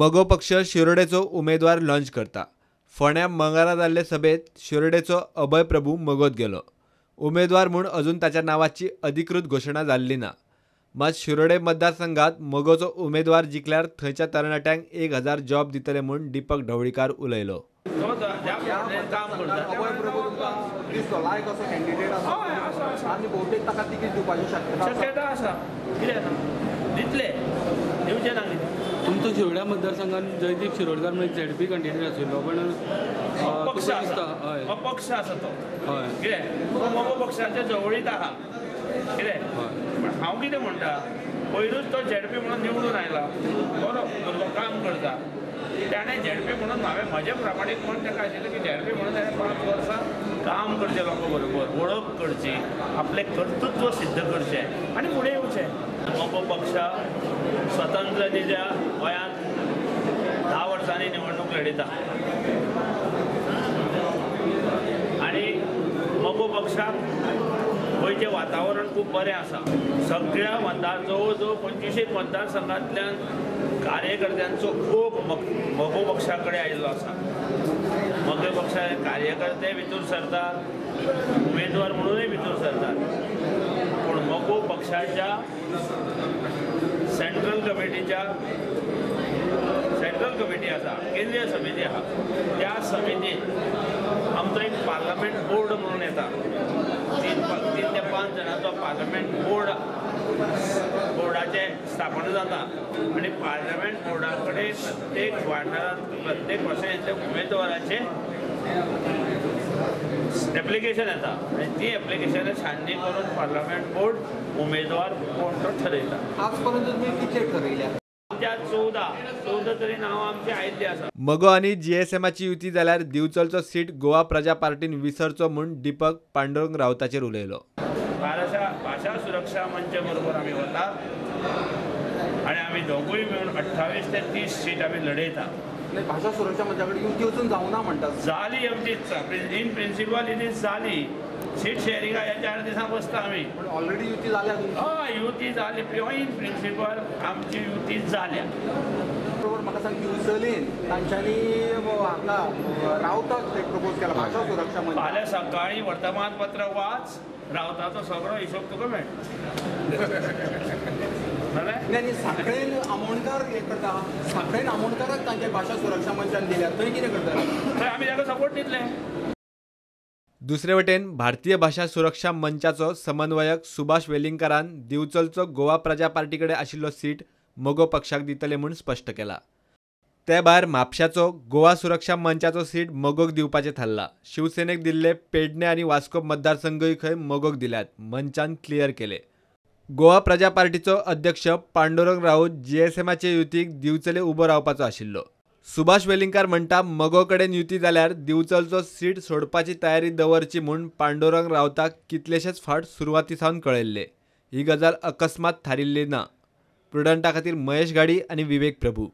मगो पक्ष शिरोडेचो उमेदवार लॉन्च करता. फोंड्या मंगळारा जाल्ले सभेत शिरोडेचो अभय प्रभू मगोत गेलो. उमेदवार म्हूण अजून ताच्या नांवाची अधिकृत घोशणा जाल्ली ना. मात शिरोडे मतदारसंघात मगोचो उमेदवार जिखल्यार थंयच्या तरणाट्यांक 1000 जॉब दितले म्हूण दीपक ढवळीकार उलयलो. तुमचो शिरोड्या मतदारसंघात जयदीप शिरोडकर म्हणजे झेडपी कॅन्डिडेट आशिल्लो, पण अपक्ष आसा, अपक्ष आसा तो, कितें मगो पक्षाच्या जवळीत आहा कितें. पण हांव कितें म्हणटा, पयरूच तो झेडपी म्हणून निवडून आयला, बरो भुरगो काम करता, ताणें झेडपी म्हणून हांवें म्हजें प्रामाणीक म्हण ताका आशिल्लें की झेडपी म्हणून ताणें 5 वर्सां काम करचें, लोकां बरोबर वळख करची, आपलें कर्तृत्व सिद्ध करचें आनी फुडें येवचें. मगो पक्ष स्वतंत्रतेच्या गोंयांत 10 वर्सांनी निवडणूक लढयता आनी मगो पक्षाक गोंयचें वातावरण खूब बरें आसा. सगळ्या मतदार जवळ जवळ 25 मतदारसंघांतल्यान कार्यकर्त्यांचो खूब मगो पक्षा कडेन आयिल्लो आसा. मगो पक्षाचे कार्यकर्ते भितर सरतात, उमेदवार म्हणूनय भितर सरतात, पूण मगो पक्षाच्या सेंट्रल कमिटी आसा, केंद्रीय समिती आसा, त्या समितीत आमचो एक पार्लमेंट बोर्ड म्हणून येता. 3 ते 5 जाणांचो पार्लमेंट बोर्डाचें स्थापना जाता आनी पार्लमेंट बोर्डा कडेन प्रत्येक वाठारांत प्रत्येक वर्सांतल्या उमेदवाराचें एप्लिकेशन येता आनी ती एप्लिकेशनां छाननी करून पार्लमेंट बोर्ड उमेदवार कोण तो ठरयता. आजपर्यंत तुमी कितले ठरयल्या? आमच्या 14 तरी नांवां आमची आयिल्ली आसा. मगो आनी जीएसएमाची युती जाल्यार दिवचलचो सीट गोवा प्रजा पार्टीन विसरचो म्हूण दीपक पांडुरंग राऊताचेर उलयलो. भाशा सुरक्षा मंच बरोबर आमी वता आनी आमी दोगूय मेळून 28 ते 30 सीट आमी लढयता. भाशा सुरक्षा मंचा कडेन युती वचून जावना म्हणटा. जाली आमची इन प्रिंसिपल it is जाली. सीट शेअरिंगा ह्या 4 दिसां बसता आमी. पण ऑलरेडी युती जाल्या. हय, युती जाली, इन प्रिंसिपल आमची युती जाल्या. बरोबर म्हाका सांग, दिवचलेन तांच्यांनी हाका रावताक प्रपोज केला भाशा सुरक्षा मंच. फाल्यां सकाळीं वर्तमानपत्र वाच, रावताचो सगळो हिशोब तुका मेळटा. आनी साखळेन आमोणकार हें करता, साखळेन आमोणकाराक तांच्या भाशा सुरक्षा मंचान दिल्या, थंय कितें करता? थंय आमी ताका सपोर्ट दितले. दुसरे वटेन भारतीय भाशा सुरक्षा मंचाचो समन्वयक सुभाष वेलिंगकारान दिवचलचो गोवा प्रजा पार्टी कडेन आशिल्लो सीट मगो पक्षाक दितले म्हूण स्पश्ट केला. ते भायर म्हापशाचो गोवा सुरक्षा मंचाचो सीट मगोक दिवपाचें थारला. शिवसेनेक दिल्ले पेडणे आनी वास्को मतदारसंघूय खंय मगोक दिल्यात, मंचान क्लियर केले. गोवा प्रजा पार्टीचो अध्यक्ष पांडुरंग राऊत जीएसएमाचे युतीक दिवचले उबो रावपाचो आशिल्लो. सुभाष वेलिंगकार म्हणटा, मगो कडेन युती जाल्यार दिवचलचो सीट सोडपाची तयारी दवरची म्हूण पांडुरंग राऊताक कितलेशेच फावट सुरवाती सावन कळयल्ले. ही गजाल अकस्मात थारिल्ली ना. प्रुडंटा खातीर महेश घाडी आनी विवेक प्रभू.